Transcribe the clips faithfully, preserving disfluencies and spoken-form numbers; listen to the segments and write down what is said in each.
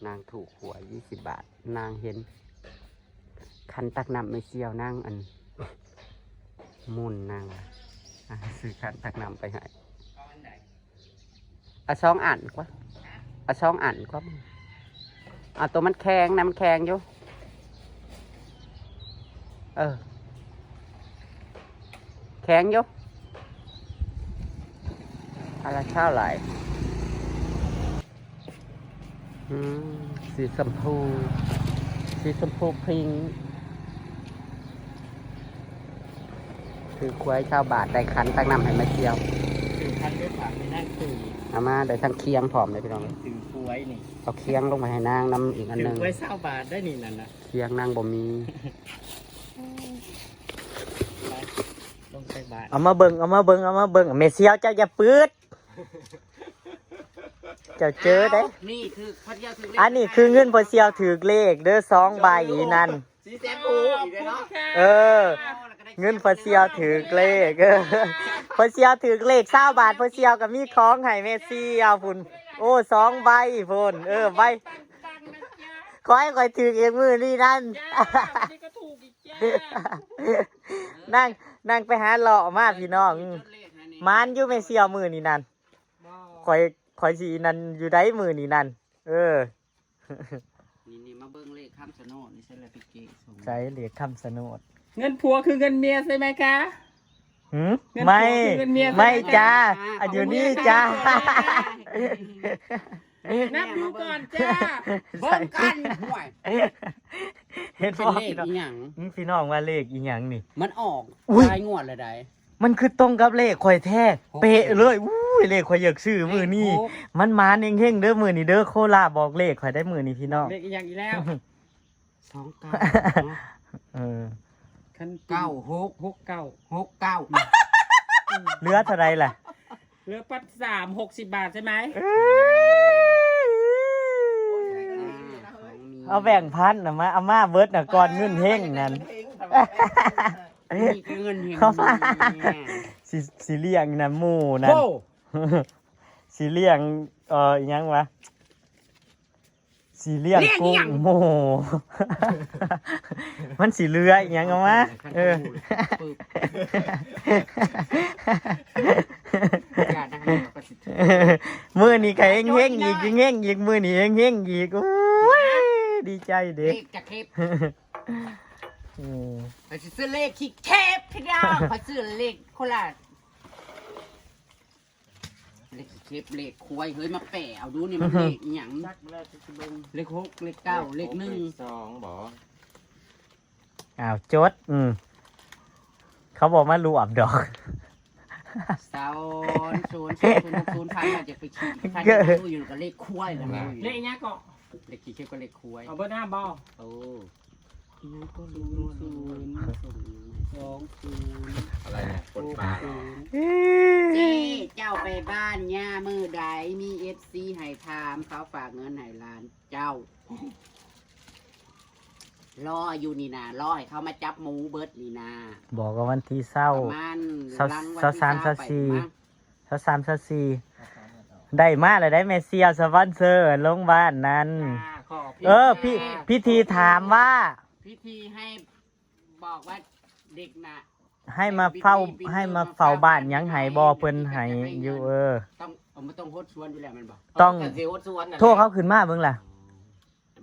นางถูกหวยยี่สิบบาท นางเห็น ขันตักน้ำแม่เสี่ยวนางอัน มุ่นนางว่า อ่ะ ซื้อขันตักน้ำไปให้ เอาสองอันกว่า เอาสองอันกว่า เอาตัวมันแข็งนะ มันแข็งอยู่ เออ แข็งอยู่ อะไรเท่าไหร่ อืม สีชมพู สีชมพูพิงค์ ถือขวยซาวบาท ได้ขันตักน้ำให้แม่เสี่ยว ถือขันด้วย ผักในนั่งตื่น เอามาได้ทั้งเคียงพร้อมเลยพี่น้อง ถือขวยนี่ เอาเคียงลงไปให้นางนำอีกอันหนึ่ง ถือขวยซาวบาทได้นี่นั่นนะ เคียงนางบ่มี ไป ลงใส่บาท เอามาเบิ่ง เอามาเบิ่ง เอามาเบิ่ง แม่เสี่ยวเจ้าอย่าปืด เจ้าเจอเด้ นี่คือพระเจ้าถือเลข อันนี้คือเงินพ่อเสี่ยวถือเลขเด้อ สองใบนั่น สีแสนภูอีกแล้วเนาะ เออ เงินพ่อเสี่ยวถือเลข เออ พ่อเสี่ยวถือเลขซาวบาท พ่อเสี่ยวก็มีของให้แม่เสี่ยวพุ้น โอ้ สองใบพุ้น เออ ใบ ขอให้ข้อยถืกอีกมื้อนี้นั่น จ้า นี่ก็ถูกอีกจ้า นั่ง นั่งไปหาเลาะมาพี่น้อง จดเลขให้นี่ หมานอยู่แม่เสี่ยวมื้อนี้นั่น บ่ ข้อย ข้อยสินั่นอยู่ได้มื้อนี้นั่น เออ นี่ นี่มาเบิ่งเลขคำชะโนดนี่ ใช่เลยพี่เก๋ส่ง ใช่เลขคำชะโนด เงินผัวคือเงินเมียใช่ไหมคะ หืม เงินผัว ไม่ คือเงินเมีย ไม่ ใช่ไหมคะ จ้า อ่ะ อยู่นี่จ้า นับดูก่อนจ้า เบิ่งกัน ห่วย เห็น เป็น บ่ เลข พี่น้อง อีหยัง อืม พี่น้องว่าเลขอีหยังนี่ มันออก อุ๊ย หลายงวดแล้วใด มันคือตรงกับเลขข่อยแท้ หก เป๊ะเลย อุ้ย เลขข่อยอยากซื้อมื้อนี้ เลขหก มันหมานเฮงๆเด้อมื้อนี้เด้อ โคราชบอกเลขข่อยได้มื้อนี้พี่น้อง เลขอีหยังอีกแล้ว สองเก้า เนาะ เออ คัน เก้าหก หกเก้า หกเก้า เหลือเท่าใดล่ะ เหลือปัดสาม หกสิบบาทใช่ไหม เอ้ย อ่า ของมี เอาแบ่งพันน่ะมา เอามาเบิดน่ะก่อนเงินเฮงนั่น นี่คือเงินเฮง เอามา เนี่ย สิ สิเลี้ยงนะหมู่นั่น โอ้ สิเลี้ยง เอ่อ อีหยังวะ สิเลี้ยง เลี้ยง กุ้ง อีหยัง หมู่ มันสิเลื้อยอีหยังออกมา เออ ปึ๊บ อย่านะ เดี๋ยวก็สิ มื้อนี้ก็เฮงๆอีก เฮงๆอีก มื้อนี้เฮงๆอีก โอ้ย ดีใจเด้ เลขจะเข็บ อืม ไปซื้อเลขขี้เข็บพี่น้อง ไปซื้อเลขโคราช เลขขี้เข็บ เลขควาย เฮ้ย มาแปะเอาดูนี่ มันเลขอีหยัง จักแล้วจะเบิ่ง เลขหก เลขเก้า เลขหนึ่ง เลขสองบ่ อ้าว จด อืม เขาบอกมารวมดอก สองศูนย์ ศูนย์ ศูนย์ หก ศูนย์ พัน อยากไปขี่ พัน เกิด อยู่กับเลขควายนะ เลขอีหยังเกาะ เลขขี้เข็บกับเลขควาย เอาเบอร์หน้าบ่ โอ้ ศูนย์ ศูนย์ ศูนย์ สอง ศูนย์ อะไรเนี่ย กดปาก หก ศูนย์ เจ้ เจ้าไปบ้านย่ามื้อใด มี เอฟซี ให้ถาม เขาฝากเงินให้หลานเจ้า รออยู่นี่นะ รอให้เขามาจับหมูเบิดนี่นะ บอกว่าวันที่เศร้า ประมาณ เศร้า หลังวันที่ เศร้าสาม เศร้าไป เศร้าสี่ มั้ง เศร้าสาม เศร้าสี่ ได้มาแล้วได้แม่เสี่ยวสปอนเซอร์ลงบ้านนั้น ค่ะ ขอบคุณ เออ ค่ะ พี่ พิธีถามว่า พิธีให้บอกว่าเด็กน่ะ ให้มาเฝ้า ให้มาเฝ้าบ้านยังให้บ่ เพิ่นให้อยู่ เออ ต้อง เอา มันต้องหดสวนอยู่แล้วแม่นบ่ ต้อง เออ ก็สิหดสวนนั่นแหละ โทรเขาขึ้นมาเบิ่งล่ะ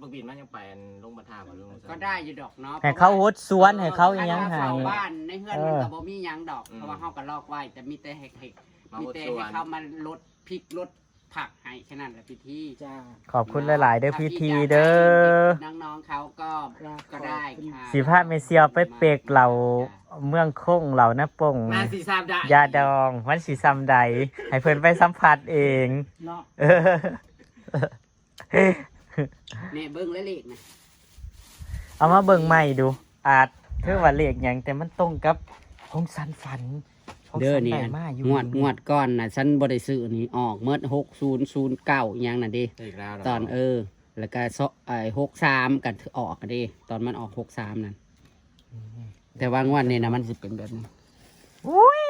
บักบินมันยังไปลงมาท่าบ่ลง ก็ได้อยู่ดอกเนาะ ให้เขาหดสวน ให้เขายังให้ เฝ้าบ้านในเฮือน เออ มันก็บ่มีหยังดอก อืม เพราะว่าเฮาก็ล็อกไว้ แต่มีแต่ให้ ให้ มา มีแต่ หดสวน ให้เขามาลดพริกลดผักให้แค่นั้นแหละพิธี จ้า ขอบคุณหลายๆเด้อพิธีเด้อ น้องๆเขาก็ จ้า ก็ได้ค่ะ สิพาแม่เสี่ยวไปเปกเหล้าเมืองคง เหล้าน้าปง มาสิซาบได้ ยาดอง มันสิซำใด ให้เพิ่นไปสัมผัสเอง เนาะ เออ เนี่ยเบิ่งแล้วเลขนะ เอามาเบิ่งใหม่ดู อาจถือว่าเลขหยัง แต่มันตรงกับของสันฝัน ของ เด้อ สัน เนี่ย ได้มาอยู่ งวด งวดก่อนน่ะ ฉันบ่ได้ซื้อนี่ ออกเมิด หกศูนย์ศูนย์เก้า อีหยังน่ะเด้ อีกแล้วเหรอ ตอน เออ แล้วก็ซอ ไอ้ หกสาม ก็ออกเด้ ตอนมันออก หกสาม นั่น อืม แต่ว่างวดนี้นะ มันสิเป็นแบบนี้ อุ้ย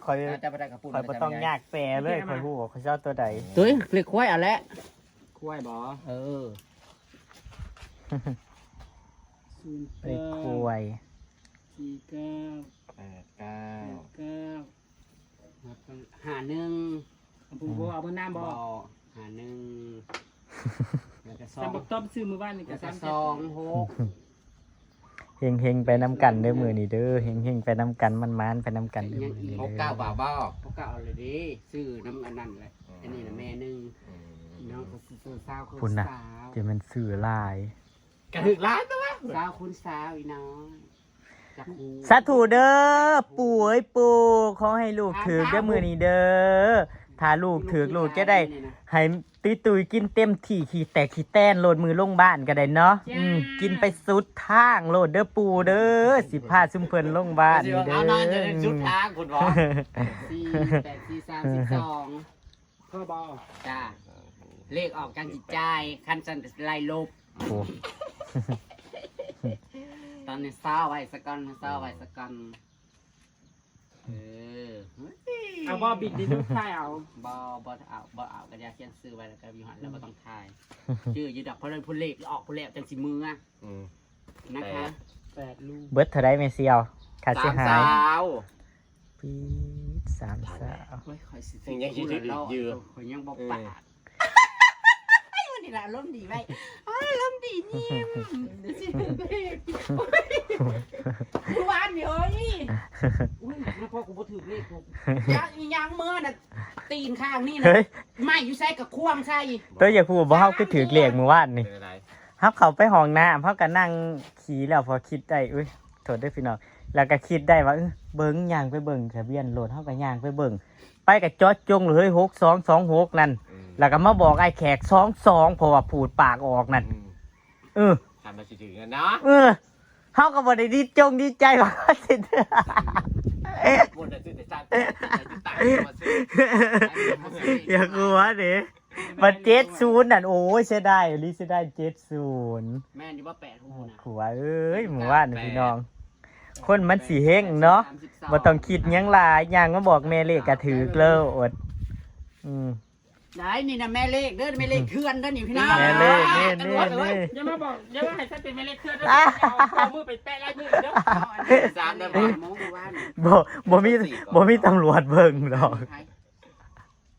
ข่อย น่าจะบ่ได้กระปุก ข่อยบ่ต้อง น่าจะ ยากแปลเลย ข่อยฮู้ว่าเขาเจ้าตัวใด ตัวเลขควายเอาแหละ ควายบ่ เออ ศูนย์ เลข เก้า ควาย สี่เก้า แปดเก้า แปดเก้า หาหนึ่ง เอาผู้บ่เอาเบอร์น้ำบ่ บ่หาหนึ่งแล้วก็สอ สาม ง บักต้อมซื้อมือบ้านนี่ แล้ ก็ วก็ สาม สองหก เฮงเฮงๆไปน้ำกันเด้อมื้อนี้เด้อ เฮงเฮงๆไปน้ำกัน มันมานๆไปน้ำกันเด้อมื้อนี้ หก เด้อ เก้าบ่าวบ่ปกเก้าเอาเลยเด้ซื้อน้ำอันนั้นแหละอันนี้นะแม่หนึ่ง อืม น้องก็ซื้อสาวคน คุณน่ะ สาว จะเป็นสื่อหลาย กระถือร้านตัว สาวคนสาวอีน้องจักคู สาธุเด้อปู่เอ้ยปู่ขอให้ลูกถืกเด้อมื้อนี้เด้อ ถ้าลูกถืกลูกจะได้ ให้ตุ้ยๆกินเต็มที่ขี้แตกขี้แตนโลดมื้อลงบ้านก็ได้เนาะอืมกินไปสุดทางโลดเด้อปู่เด้อสิพาซุมเพิ่นลงบ้านนี่เด้อ เอานอนอยู่ในชุดทางคุณบอก สี่แปดสี่สามสิบสอง พ่อบอกจ้าเลขออกจังจิตใจคันจันไล่ลบ โอ้ ตอนนี้เศร้าไว้สะก่อนเศร้าไว้สะก่อนเออ เอาบ่บิดดิลูกชายเอา บ่บ่เอาบ่เอากระยาเขียนซื้อไว้แล้วก็อยู่หันแล้วบ่ต้องทายชื่อยืดดอกเพราะเรื่องผู้เลขออกผู้แล้วจังสิมือ อืม นะคะ แปดลูก เบิดเท่าไดแม่เสี่ยวค่าเสียหาย สามสาว ปี๊ดสามสาว โอ้ยคอยสิ ยังคิดอยู่ คอยยังบอกปากวันนี้ละอารมณ์ดีไว้อารมณ์ดีนิ่มเดี๋ยวสิเมื่อวานนี่โอ้ยอุ้ยนะพ่อกูบ่ถือเลขกูยังยังเมื่อน่ะตีนข้างนี่นะ เฮ้ย ไม่อยู่ใส่กับควงใส่ ตัวอยากพูดบ่เฮาคือถือเลขมื้อวานนี่ เป็นอะไร เฮาเข้าไปห้องน้ำเฮาก็นั่งขี้แล้วพอคิดได้อุ้ยโทษเด้อพี่น้องแล้วก็คิดได้ว่าเออเบิ่งย่างไปเบิ่งทะเบียนรถเฮาก็ย่างไปเบิ่งไปก็จอดจงเลยหกสองสองหกนั่น อืม แล้วก็มาบอกไอ้แขกสองสองเพราะว่าพูดปากออกนั่น อืม เออ ทำมาสิถึงกันเนาะ เออเฮาก็บ่ได้ดีจงดีใจว่าสิ หมดแต่ซื้อแต่สร้างแต่ต่างมาซื้อ อย่ากลัวเด้บัดเจ็ดศูนย์นั่นโอ้ยเสียดายอีหลีเสียดายเจ็ดศูนย์ แม่นอยู่ว่าแปดหูนะ ขัวเอ้ยหมู่บ้านนี่พี่น้อง คนมันสิเฮงเนาะบ่ต้องคิดหยังหลายย่างมาบอกแม่เลขก็ถือเลิศอืม ได้นี่นะแม่เลขเด้อแม่เลขเถื่อนเด้อนี่พี่น้อง แม่เลขนี่นี่นี่ อย่ามาบอกอย่ามาให้ฉันเป็นแม่เลขเถื่อนเด้อเอาเอามือไปแปะลายมือเด้อ สามได้ บ่ บ่ มองว่า บ่บ่มีบ่มีตำรวจเบิ่งดอก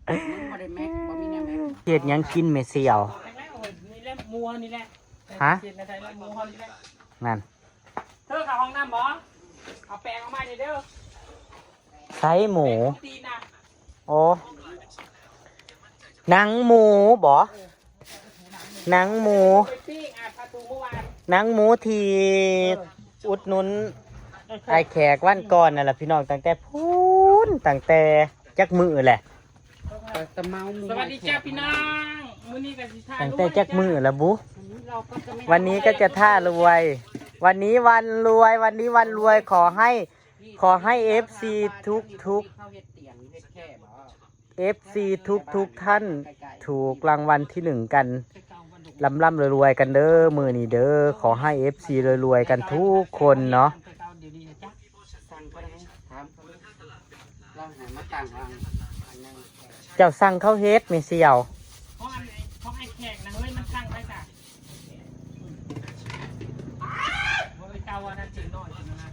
มึงบ่ได้แม็กบ่มีแนวแม็ก เฮ็ดหยังกินแม่เสี่ยว นี่แหละมัวนี่แหละ ฮะ เห็นอะไรแล้วมัวนี่แหละ นั่น เธอเข้าห้องน้ำบ่เอาแปรงออกมานี่เด้อ ใช้หมู ตีนนะ โอ้หนังหมูบ่หนังหมู ไปปิ้งอ่ะประตูเมื่อวาน หนังหมูที่อุดหนุนไอ้แขกวันก่อนนั่นแหละพี่น้องตั้งแต่พูนตั้งแต่จักมื้อแหละ ตะเมาหมู สวัสดีจ้าพี่น้องมื้อนี้ก็สิทาน ตั้งแต่จักมื้อละบุ เราก็จะไม่ วันนี้ก็จะท่ารวย วันนี้วันรวย วันนี้วันรวยขอให้ ขอให้เอฟซีทุกทุก เข้าเฮ็ดเตียงเฮ็ดแค่บ่ เอฟซีทุกทุกท่านถูกรางวัลที่หนึ่งกันล่ำล่ำรวยรวยกันเด้อมื้อนี้เด้อขอให้เอฟซีรวยรวยกันทุกคนเนาะ เดี๋ยวนี้นะจ๊ะ สั่งก็ได้ถามเขาเลยเราหามาตั้งวางอันนั้น เจ้าสั่งข้าวเฮ็ดแม่เสี่ยว เพราะอันเพราะไอ้แขกนะเฮ้ยมันสั่งไปจ้ะเฮ้ยเจ้าว่านั่นจริงหน่อยจริงนะ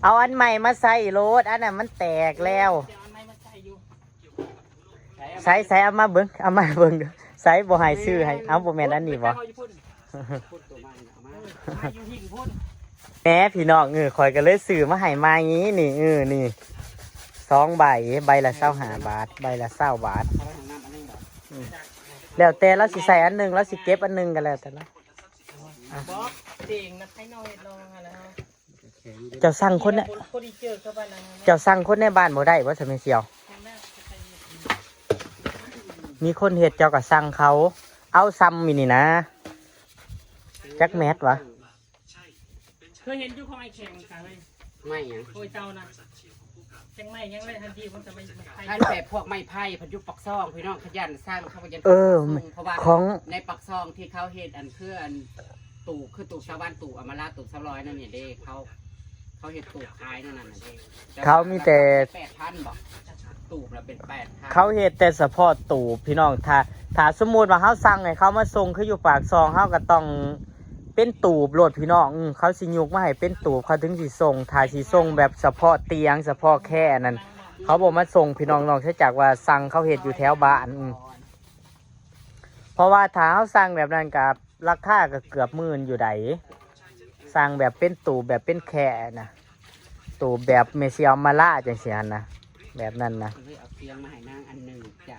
เอาอันใหม่มาใส่โลดอันนั้นมันแตกแล้ว เดี๋ยวเอาไม้มาใส่อยู่ ใส่ใส่เอามาเบิ่งเอามาเบิ่งดูใส่บ่ให้ซื้อให้เอาบ่แม่นอันนี้บ่ ไปเอาอยู่พุ่น พูดตัวมันเอามา เอามาอยู่หิ่งพุ่น แหมพี่น้องเออข่อยก็เลยซื้อมาให้ใหม่นี่เออนี่สองใบใบละซาวห้าบาท ใบละซาวบาท เอาไปทางน้ำอันนี้บ่ แล้วแต่เราสิใส่อันหนึ่งเราสิเก็บอันหนึ่งก็แล้วแต่ละ บอกเจ๋งนะให้น้องเฮ็ดน้องอะไร เจ้าสั่งคนเนี่ย พอดีเจอเข้าไปแล้ว เจ้าสั่งคนในบ้านบ่ได้บ่สมัยเสียว มีคนเฮ็ดเจ้าก็สั่งเขา เอาซ้ำมีนี่นะ จักแมทวะ เคยเห็นอยู่ของไอ้แข่งค่ะเฮ้ย ไม่หยัง โอ้ยเจ้านะแข่งไม่ยังเลยทันทีมันจะไม่ไม่ใคร ท่านแบบพวกไม้ไผ่พันยุคปักซองพี่น้องขยันสร้างเขาขยัน เออ เพราะว่า ของ ในปักซองที่เขาเฮ็ดอันคืออันตู้คือตู้สวรรค์ตู้อมราตู้สาวร้อยนั่นเนี่ยเด้เขาเขาเฮ็ดตู้ขายนั่นน่ะเด้ เขามีแต่ แปดพันบอก ตูบละเป็นแปดพัน เขาเฮ็ดแต่เฉพาะตูบพี่น้อง ถ้า ถ้าสมมุติว่าเฮาสั่งให้เขามาส่งคืออยู่ปากซอง เฮาก็ต้องเป็นตูบโลดพี่น้อง อืม เขาสิยกมาให้เป็นตูบ เขาถึงสิส่ง ถ้าสิส่งแบบเฉพาะเตียง เฉพาะแค่นั้น เขาบ่มาส่งพี่น้อง นอกจากว่าสั่งเขาเฮ็ดอยู่แถวบ้าน อืม เพราะว่าถ้าเฮาสั่งแบบนั้นก็ราคาก็เกือบหมื่นอยู่ได๋ สั่งแบบเป็นตูบแบบเป็นแค่นะ ตูบแบบแม่เสี่ยวมาล่าจังซี้หั่นนะ แบบนั้นนะ เลยเอาเคียงมาให้นางอันหนึ่งจ้ะ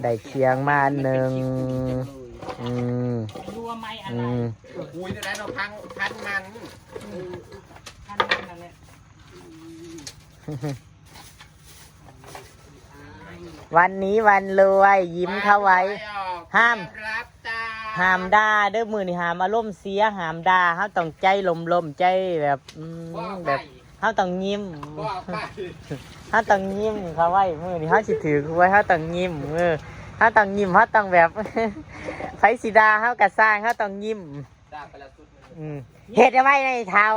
ได้เคียงมาอันหนึ่ง อืม รัวไหมอะไร อืม อุ้ยจะได้เราพังพันมัน พันมันนั่นแหละ วันนี้วันรวย ยิ้มเข้าไว้ ห้าม รับตา ห้ามด่าเด้อ มื้อนี้ห้ามอารมณ์เสีย ห้ามด่า เฮาต้องใจลมๆ ใจแบบ อืม แบบ เฮาต้องยิ้ม เฮาต้องยิ้มเข้าไว้ มื้อนี้เฮาสิถือหวย เฮาต้องยิ้ม เออ เฮาต้องยิ้ม เฮาต้องแบบ ไผสิด่าเฮากะซ่าง เฮาต้องยิ้ม ด่าไปแล้วสุดหนึ่ง อืม เฮ็ดเอาไว้ในเฒ่า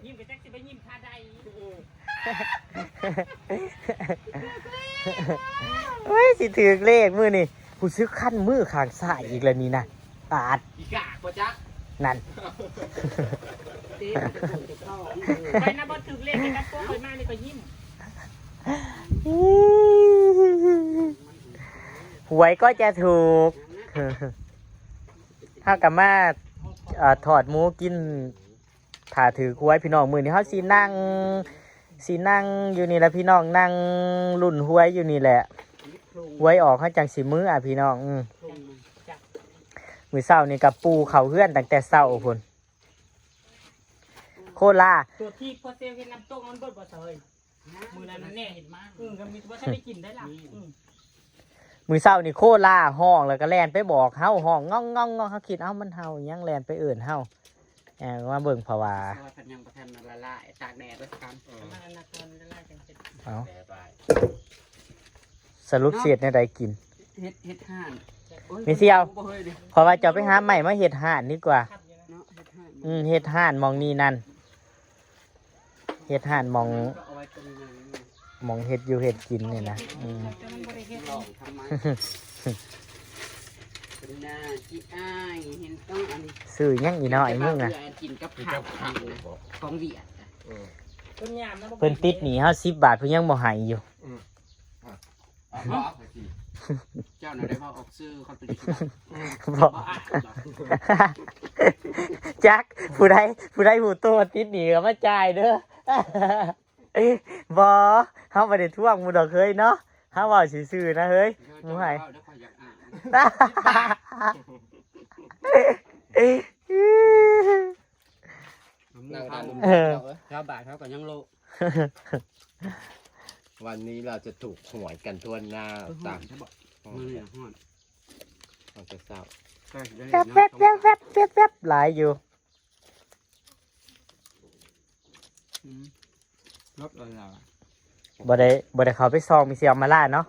ยิ้มก็จักสิไปยิ้มท่าใด เฮ้ย สิถือเลขมื้อนี้ ผู้ซื้อคันมือข้างซ้ายอีกแล้วนี่นะ ปาด อีกาบ่จ๊ะ นั่น เจ๊มันจะถูกจะเข้า ไปนะ บ่ถือเลขในกระโปรงไปมานี่ก็ยิ้ม หวยก็จะถูก ถ้ากลับมา เอ่อ ทอดหมูกิน ถ้าถือหวยพี่น้อง มื้อนี้เฮาสินั่ง สินั่งอยู่นี่แหละพี่น้อง นั่งลุ้นหวยอยู่นี่แหละ หวยออกเฮาจังสิมื้ออ่ะพี่น้อง อืม มื้อเช้านี่ก็ปู่เข้าเฮือนตั้งแต่เช้าพุ้น โครา ตัวที่พ่อเซลเห็นน้ำตกมันเบิดบ่เซย มื้อนั้นมันแน่เห็นมาก อืม ก็มีว่าถ้าได้กินได้ล่ะ อืม มื้อเช้านี่โคราฮ้องแล้วก็แล่นไปบอกเฮา ฮ้องง่องๆๆ เฮาคิด เอ้า มันเห่าหยัง แล่นไปเอิ้นเฮา แอบมาเบิ่งผวา ซอยเพิ่นยังบ่ทันละลาย ตากแดดไว้ก่อน เออ มาอันนั้นก่อนละลายจังเสร็จ เอ้า แดดไป สรุปสิเฮ็ดแนวใดกิน เฮ็ด เฮ็ดห่าน โอ้ย มีเสี่ยว บ่เฮ้ยดิ เพราะว่าจะไปหาไม้มาเฮ็ดห่านดีกว่า เนาะ เฮ็ดห่าน อืม เฮ็ดห่านหม่องนี่นั่น เฮ็ดห่านหม่อง ก็เอาไว้ตรงนั้น หม่องเฮ็ดอยู่เฮ็ดกินนี่นะ อืม แต่มันบ่ได้เฮ็ด ลองทำไม เป็นหน้าขี้อาย เห็นต้องอันนี้ ซื้อหยังอีน้อยมึงน่ะ เพื่อกินกับข้าวนี่นะ ของเวียดอะ เออ ต้นยามนะ เพิ่นติดหนี้เฮาสิบบาท เพิ่นยังบ่ให้อยู่ อืม อ่ะ อ่ะ บอกไปสิ เจ้าน่ะได้เว้าออกชื่อเขาเป็น บ่ บ่อ่ะ จัก ผู้ใด ผู้ใดผู้โตติดหนี้ก็มาจ่ายเด้อ บ่ เฮาบ่ได้ทวงหมู่ดอกเฮ้ยเนาะ เฮาเว้าซื่อๆนะเฮ้ย หมู่ให้ เดี๋ยวเจ้าเว้าเดี๋ยวข้อยอยากอ่าน นั่งทาน เออ เออ ชาวบ้านเขาก็ยังโล วันนี้เราจะถูกหวยกันทั่วหน้า เออ ตาม ใช่บ่ มื้อนี้ฮ้อน ตอนเช้า ใกล้สิได้ แป๊บ เนาะ แป๊บ แป๊บ แป๊บ แป๊บ แป๊บ หลายอยู่ อืม รถอะไรวะ บ่ได้ บ่ได้เข้าไปส่องมีเสี่ยวมาล่าเนาะ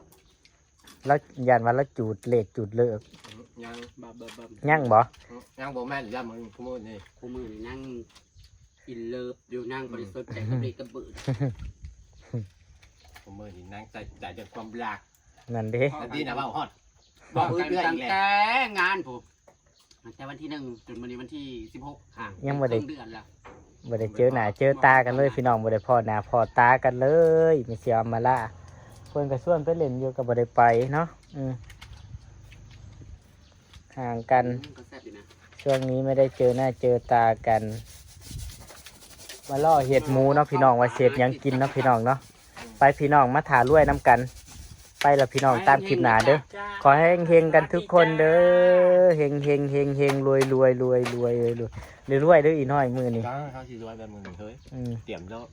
แล้วย่านว่าแล้วจูดเลขจูดเลิก ยัง บับบับบับ ยังบ่ ยังบ่แม่นแล้วมึงขโมยนี่ คู่มื้อนี่นั่ง in love อยู่ นั่งบ่ได้สนใจกับเลขกับเบอร์ ขโมยนี่นั่งใจ ใจจนความรัก นั่นเด้ อันนี้นะเว้าฮอด บอกเพื่อนตั้งแต่งานพุ้น ตั้งแต่วันที่หนึ่งจนมื้อนี้วันที่สิบหก ค่ะ ยังบ่ได้ ครึ่งเดือนแล้ว บ่ได้เจอหน้าเจอตากันเลยพี่น้อง บ่ได้พ้อหน้าพ้อตากันเลย มีเสี่ยวมาล่า เพิ่นก็ชวนไปเล่นอยู่ก็บ่ได้ไปเนาะ อืม ห่างกัน อืม ก็แซ่บอยู่นะ ช่วงนี้ไม่ได้เจอหน้าเจอตากัน มาล่อเฮ็ดหมูเนาะพี่น้อง ว่าสิเฮ็ดหยังกินเนาะพี่น้องเนาะ ไปพี่น้องมาถ่ารวยนำกัน ไปละพี่น้อง ตามคลิปหน้าเด้อ ขอให้เฮงๆกันทุกคนเด้อ เฮงๆ เฮงๆ รวยๆ รวยๆ รวยๆ รวยๆ เด้ออีน้อยมื้อนี้ จ้า เขาสิรวยแบบมื้อนี้เฮ้ย อืม เตรียมแล้ว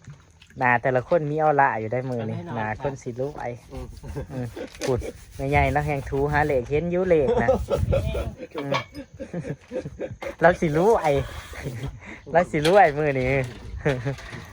หน้าแต่ละคนมีออร่าอยู่ได้มื้อนี้ แน่นอน หน้าคนสิรวย อืม อืม พุ้น แม่ใหญ่ลาวแฮงถูหาเลข เห็นอยู่เลขนะ อืม ลาวสิรวย ลาวสิรวยมื้อนี้ เ